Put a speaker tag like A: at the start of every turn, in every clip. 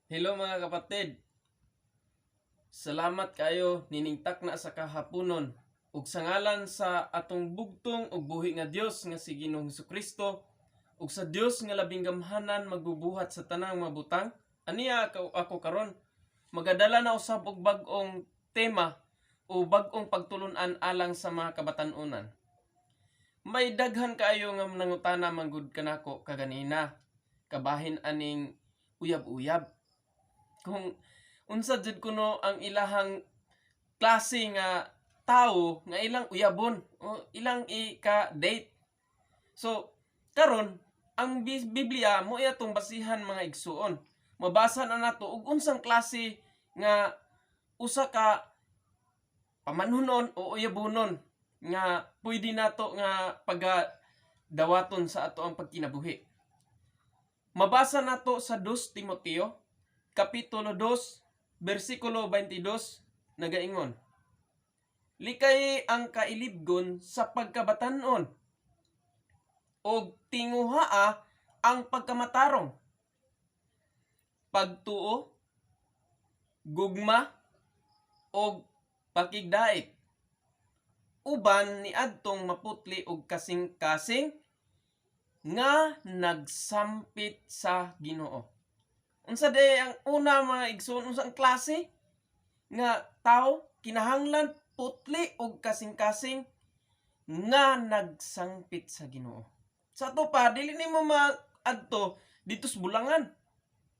A: Hello, mga kapatid. Salamat kayo niningtak na sa kahaponon. Ug sa ngalan sa atong bugtong ug buhi nga Dios nga si Ginoong Kristo ug sa Dios nga labing gamhanan magbubuhat sa tanang mga butang, aniya ako karon magadala na usab og bag-ong tema o bag-ong pagtulunan alang sa mga kabatan-onan. May daghan kaayo nga nangutana manggod kanako kaganina kabahin aning uyab-uyab, kung unsa jud kuno ang ilahang klase nga tawo nga ilang uyabon o ilang ika-date. So karon ang Biblia mo atong basihan, mga igsuon. Mabasa na nato og unsang klase nga usa ka pamanhunon o uyabonon nga pwede nato nga pagadawaton sa ato ang pagkinabuhi. Mabasa nato sa 2 Timoteo kapitulo 2 bersikulo 22, nagaingon: "Likay ang kailibgon sa pagkabatanon ug tinguhaa ang pagkamatarong, pagtuo, gugma ug pakigdait uban niadtong maputli og kasing-kasing nga nagsampit sa Ginoo." Unsa day ang una, mga igsoon, unsa ang klase nga tao? Kinahanglan putli og kasing-kasing nga nagsangpit sa Ginoo. Sa ato pa, dili nimo maadto dito sa bulangan.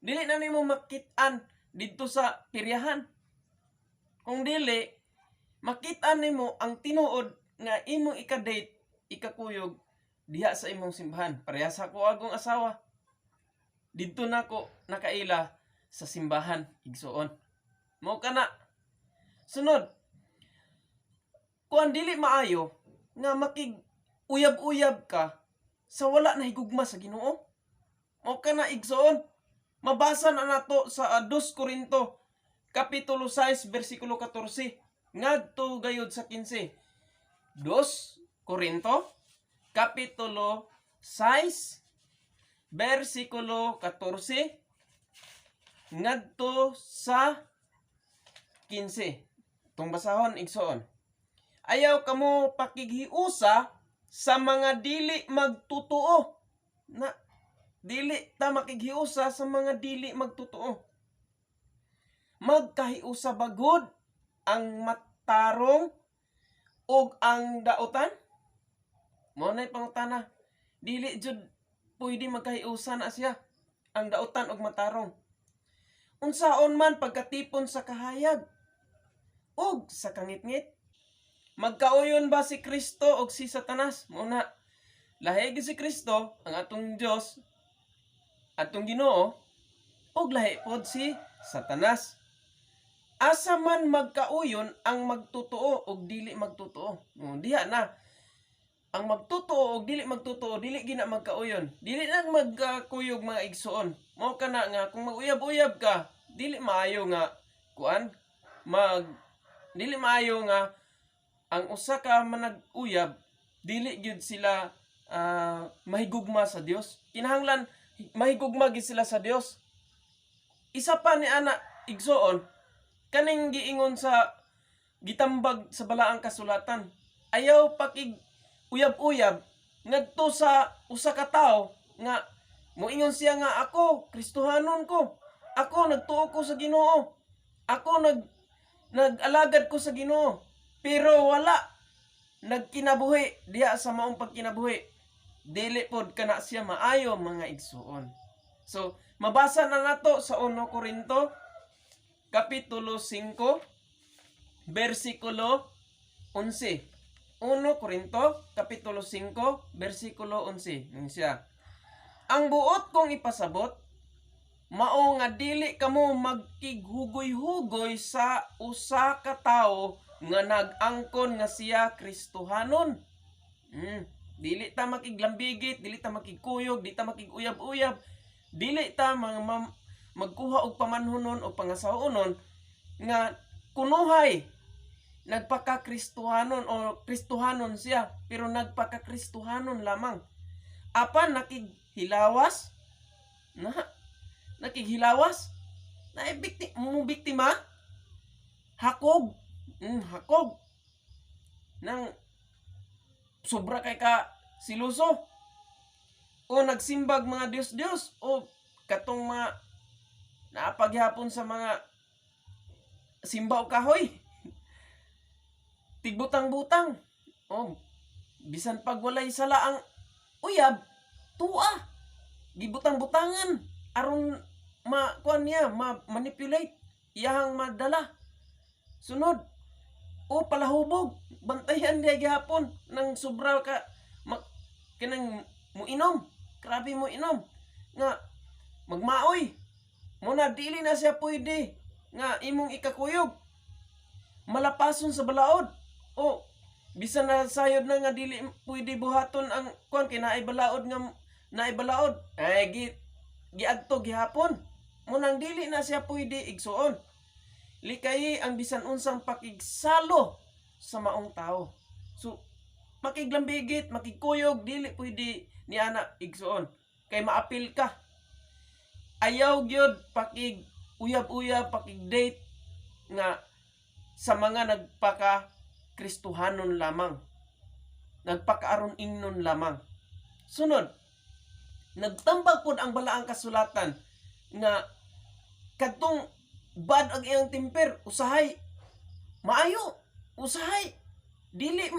A: Dili na nimo makit-an dito sa piryahan. Kung dili, makit-an nimo ang tinuod nga imong ika-date, ikakuyog diha sa imong simbahan. Parehas sa ako agong asawa. Didto nako nakaila sa simbahan, igsuon. Mao kana. Sunod. Kuan, dili maayo nga makig uyab-uyab ka sa wala na higugma sa Ginoo. Mao kana, igsuon. Mabasa na nato sa 2 Korinto kapitulo 6 bersikulo 14 ngadto gayud sa 15. 2 Korinto kapitulo 6 bersikulo 14 ngadto sa 15. Tung basahon, igsoon. "Ayaw kamo pakighiusa sa mga dili magtotoo." Na dili ta makighiusa sa mga dili magtotoo. "Magkahiusa ba gud ang matarong ug ang dautan?" Mao na'y pangutana. Dili jud pwede magkahiusa na siya ang dautan ug matarong. "Unsaon man pagkatipon sa kahayag ug sa kangitngit? Magkauyon ba si Kristo ug si Satanas?" Mao na lahi gyud si Kristo ang atong Dios, atong Ginoo, ug lahi pod si Satanas. "Asa man magkauyon ang magtotoo ug dili magtotoo?" O, diha na. Ang magtotoo ug dili magtotoo, dili gina magkauyon. Dili na magkuyog, mga igsuon. Mao kana nga kung maguyab-uyab ka, dili maayo nga kuan, mag dili maayo nga ang usa ka manag-uyab dili gyud sila mahigugma sa Dios. Kinahanglan mahigugma gyud sila sa Dios. Isa pa ni ana, igsuon, kaning giingon sa gitambag sa balaang kasulatan. Ayaw pakig uyab-uyab ngadto sa usa ka tawo nga moingon siya nga ako Kristohanon ko. Ako nagtuo ko sa Ginoo. Ako nag-alagad ko sa Ginoo. Pero wala nagkinabuhi diha sa maong pagkinabuhi. Dili pod kana siya maayo, mga igsuon. So, mabasa na nato sa 1 Korinto kapitulo 5 bersikulo 11. 1 Korinto kapitulo 5 bersikulo 11. Yun siya. "Ang buot kong ipasabot mao nga dili kamo magkighugoy-hugoy sa usa ka tawo nga nag-angkon nga siya Kristohanon." Dili ta makiglambigit, dili ta makigkuyog, dili ta makiguyab-uyab, dili ta mga magkuha og pamanhunon o pangasawonon nga kunuhay nagpaka-Kristohanon o Kristohanon siya pero nagpaka-Kristohanon lamang. Apan nakighilawas na, nakighilawas. Na mo biktima hakog. Hakog. Nang sobra kay ka siluso. O nagsimbag mga Diyos-Diyos o katong mga naapaghapon sa mga simba o kahoy. Tigbutang-butang. O, bisan pag walay sala ang uyab, tua. Gibutang-butangan aron ma kuan niya, ma manipulate iyahang madala. Sunod, o palahubog, bantayan diya gihapon nang sobra ka ma, kanang muinom, grabe mo inom nga magmaoy. Muna dili na siya pwede nga imong ikakuyog. Malapason sa balaod. O bisan na sayod na nga dili pwede buhaton ang kuan kay naay balaod nga naay balaod. Ay gi giadto gihapon. Munang dili na siya pwede, igsuon. Likayi ang bisan unsang pakigsalo sa maong tao. So makiglambigit, makigkuyog, dili pwede ni ana, igsuon. Kay maapil ka. Ayaw gyud pakig uyab-uyab, pakig-date nga sa mga nagpaka Kristohanon lamang. Nagpakaaron ingnon lamang. Sunod, nagtambag pod ang balaang kasulatan nga kadtong bad ang iyang temper, usahay maayo, usahay dili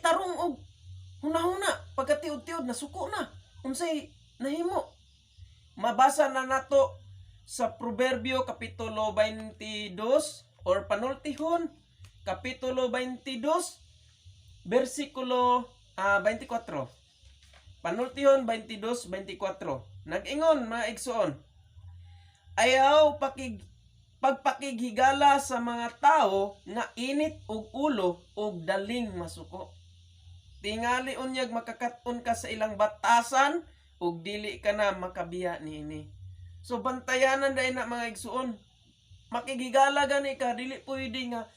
A: tarong og hunahuna, pagkatiud-tiud nasuko na unsay nahimo. Mabasa na nato sa Proverbio kapitulo 22 or Panultihon kapitulo 22 bersikulo 24. Panultihon 22:24. Nag-ingon, mga igsuon, ayaw pagpakighigala sa mga tao nga init og ulo ug daling masuko. Tingali unyag makakaton ka sa ilang batasan ug dili ka na makabiya niini. So bantayanan dahil na, mga igsuon. Makighigala gani ka, dili pwede nga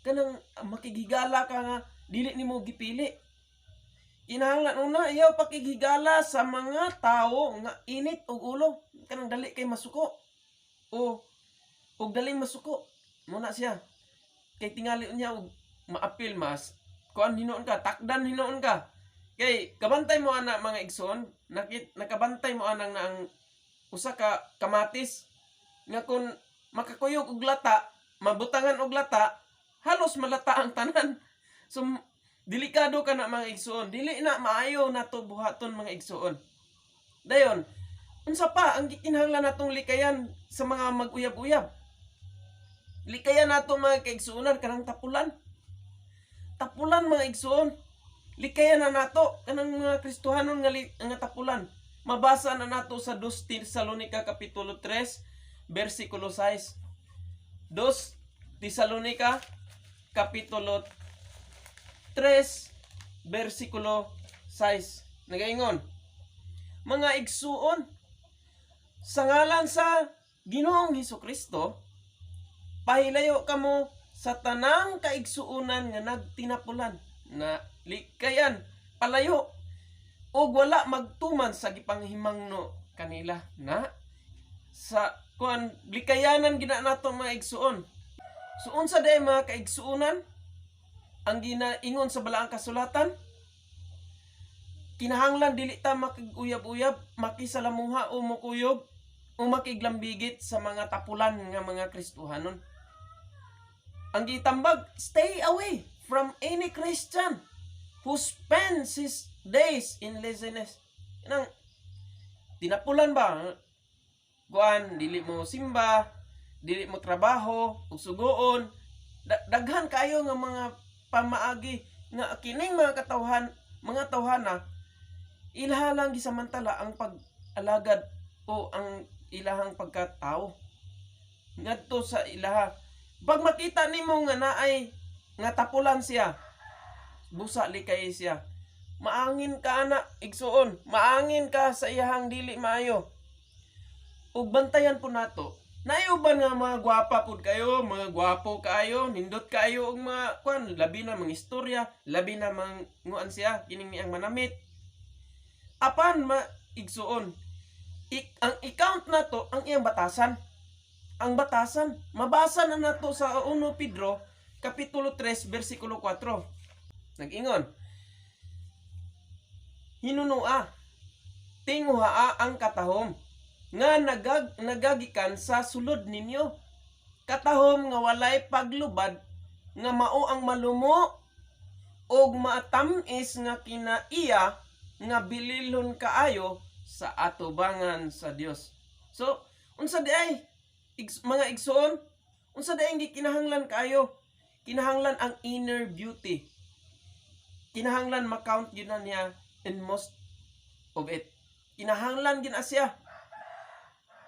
A: kanang makighigala ka nga dili nimo gipili. Kinahanglan una, ayaw pakighigala sa mga tao nga init og ulo, kanang dali kay masuko. O ug daling masuko. Muna siya. Kay tingali niya og maapil mas kuan hinuon ka, takdan hinuon ka. Kay kabantay mo ana, mga igsoon, nakabantay mo anang na ang usa ka kamatis nga kung makakuyog og lata, mabutangan og lata, halos malata ang tanan. So delikado ka na, mga igsoon. Dili na maayo nato buhaton, mga igsoon. Dayon, unsa pa ang gikinahanglan natong likayan sa mga mag-uyab-uyab? Likayan nato, mga kaigsuonan, kanang tapulan. Tapulan, mga igsuon. Likayan na nato kanang mga Kristohanon nga, nga tapulan. Mabasa na nato sa 2 Tesalonica kapitulo 3 bersikulo 6. 2 Tesalonica kapitulo 3 bersikulo 6. Nagaingon, mga igsuon, sa ngalan sa Ginoong Hesus Kristo, pahilayo kamo sa tanang kaigsuonan nga nagtinapulan na likayan, palayo og wala magtuman sa gipanghimangno kanila na sa kuan. Likayanan gina nato, mga igsuon. So unsa day, mga kaigsuonan, ang ginaingon sa balaang kasulatan? Kinahanglan dili ta makig-uyab-uyab, makisalamuha o mukuyog o makiglambigit sa mga tapulan nga mga Kristohanon. Ang gitambag, stay away from any Christian who spends his days in laziness. Nang tinapulan ba? Kuan, dili mo simba, dili mo trabaho, ug sugoon, daghan kayo nga mga pamaagi nga kining mga katawhan, mga tawhana, ilaha lang gisamantala ang pag-alagad o ang ilahang pagkatao ngadto sa ilaha. Pag makita nimo nga naay nga tapulan siya, busa likay siya. Maangin ka ana, igsuon, maangin ka sa iyahang dili maayo. Ug bantayan po nato, naay uban nga mga gwapa pud kayo, mga gwapo kaayo, nindot kaayo og mga kuan, labi na mga istorya, labi na mga nguan siya kining niyang manamit. Apan ma igsuon, ang i-count nato ang iyang batasan. Ang batasan. Mabasa na nato sa 1 Pedro kapitulo 3 bersikulo 4. Nag-ingon, "Hinunua, tinguhaa ang katahom nga nagagikan sa sulod ninyo. Katahom nga walay paglubad nga mao ang malumo og matamis nga kinaiya nga bililhon kaayo sa atubangan sa Dios." So, unsa di ay mga igsoon, unsa di ay gikinahanglan kaayo? Kinahanglan ang inner beauty. Kinahanglan ma-count gyud na niya in most of it. Kinahanglan gyud na siya.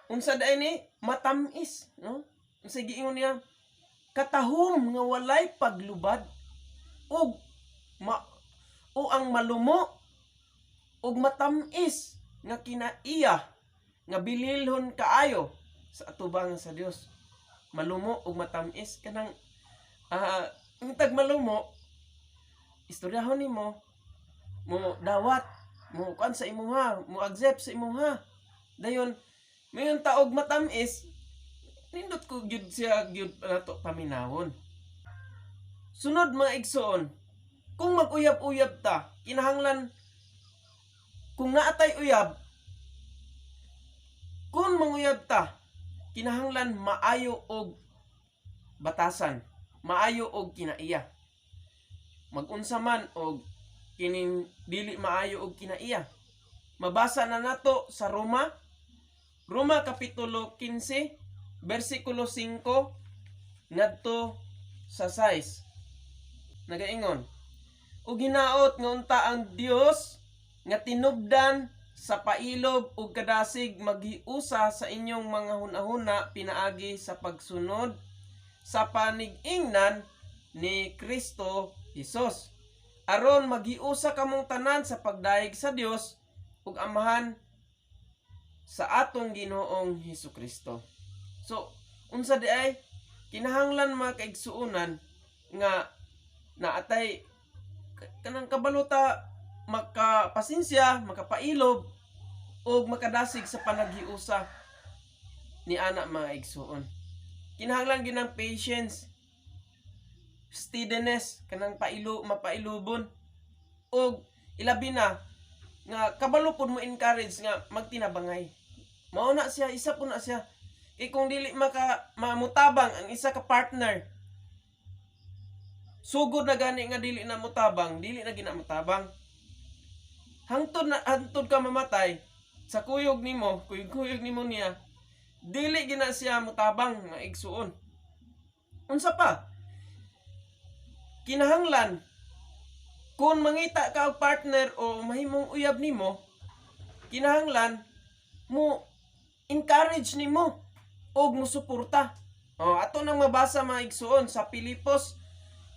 A: Unsa di ay ni matamis, no? Unsa giingon niya? Katahom nga walay paglubad ug ma o ang malumo ug matamis nga kinaiya nga bililhon kaayo sa atubangan sa Dios. Malumo ug matamis, kanang ang tag malumo, istoryahon nimo, mo dawat, mo kuan sa imuha, mo accept sa imuha. Dayon mayon taog matamis, nindot ko gyud siya gyud nato paminawon. Sunod, mga igsoon, kung mag-uyab-uyab ta, kinahanglan kung naatay uyab, kung manguyab ta, kinahanglan maayo og batasan, maayo og kinaiya. Magunsa man og kining dili maayo og kinaiya? Mabasa na nato sa Roma kapitulo 15 bersikulo 5 ngadto sa 6. Nagaingon, "Ug hinaot nga unta ang Dios nga tinubdan sa pailob ug kadasig maghiusa sa inyong mga hunahuna pinaagi sa pagsunod sa panig-ingnan ni Kristo Hesus, aron maghiusa kamong tanan sa pagdayeg sa Dios ug Amahan sa atong Ginoong Hesus Kristo." So, unsa di ay kinahanglan, mga kaigsuonan, nga naatay kanang kabalota, makapasensya, makapailob ug makadasig sa panaghiusa ni ana, mga igsuon. Kinahanglan gyud ng patience, steadiness, kanang pailo mapailubon ug ilabi na nga kabalo pud mo encourage nga magtinabangay. Mao na siya, isa po na siya. Kay kung dili maka mamutabang ang isa ka partner, sugod na gani nga dili na mutabang, dili na gina mutabang. Hangtod na hangtod ka mamatay, sa kuyog nimo, kuyog-kuyog nimo niya, dili gina siya mutabang, nga igsuon. Unsa pa? Kinahanglan kung mangita ka og partner o mahimong uyab nimo, kinahanglan mo encourage nimo og mo suporta. Oh, ato nang mabasa, mga igsuon, sa Pilipos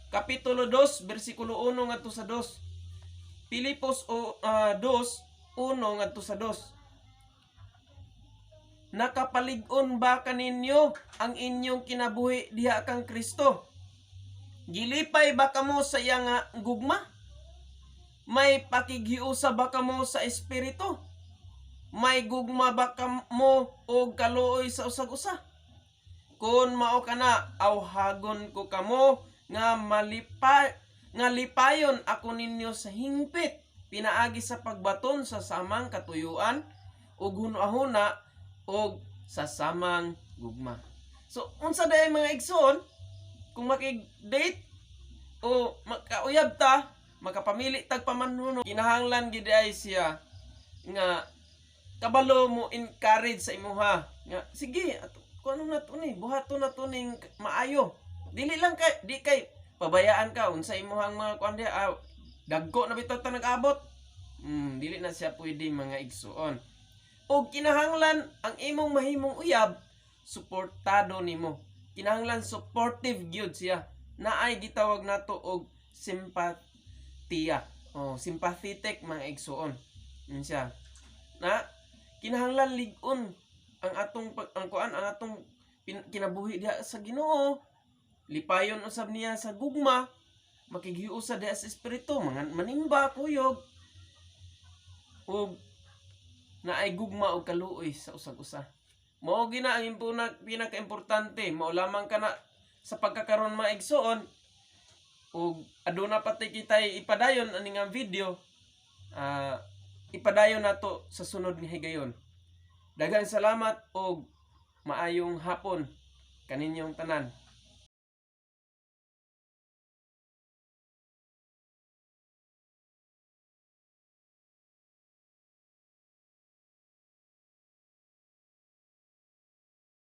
A: kapitulo 2 bersikulo 1 ngadto sa 2. Pilipos o 2 1 ngadto sa 2. "Nakapalig-on ba kaninyo ang inyong kinabuhi diha kang Kristo? Gilipay ba kamo sa iya nga gugma? May pakighiusa ba kamo sa espiritu? May gugma ba kamo og kaluoy sa usag-usa? Kung mao kana, awhagon ko kamo nga malipa nga lipayon ako ninyo sa hingpit pinaagi sa pagbaton sa samang katuyuan ug hunahuna ug sa samang gugma." So unsa day, mga igsoon, kung makig-date o makauyab ta, makapamili tag pamanhuno, kinahanglan gid ay siya nga kabalo mo encourage sa imuha nga sige ato kung ano na to ni buhaton na to ning maayo. Dili lang kay di kay pabayaan ka unsa imuhang mga kuan diha, dagko na bitaw ta nag-abot. Dili na siya pwede, mga igsuon. Og kinahanglan ang imong mahimong uyab suportado nimo. Kinahanglan supportive gyud siya. Naay gitawag nato og simpatiya. Oh, sympathetic, mga igsuon. Yun siya. Na kinahanglan lig-on ang atong ang kuan, ang atong kinabuhi diha sa Ginoo. Lipayon usab niya sa gugma, makighiusa diha sa espiritu, mga manimba, kuyog. Ug naay gugma og kaluoy sa usag-usa. Mao gina ang impuna, pinaka-importante, mao lamang kana sa pagkakaron, mga igsoon, ug aduna pati kitay ipadayon ani nga video, ipadayon nato sa sunod nga higayon. Daghang salamat og maayong hapon kaninyong tanan.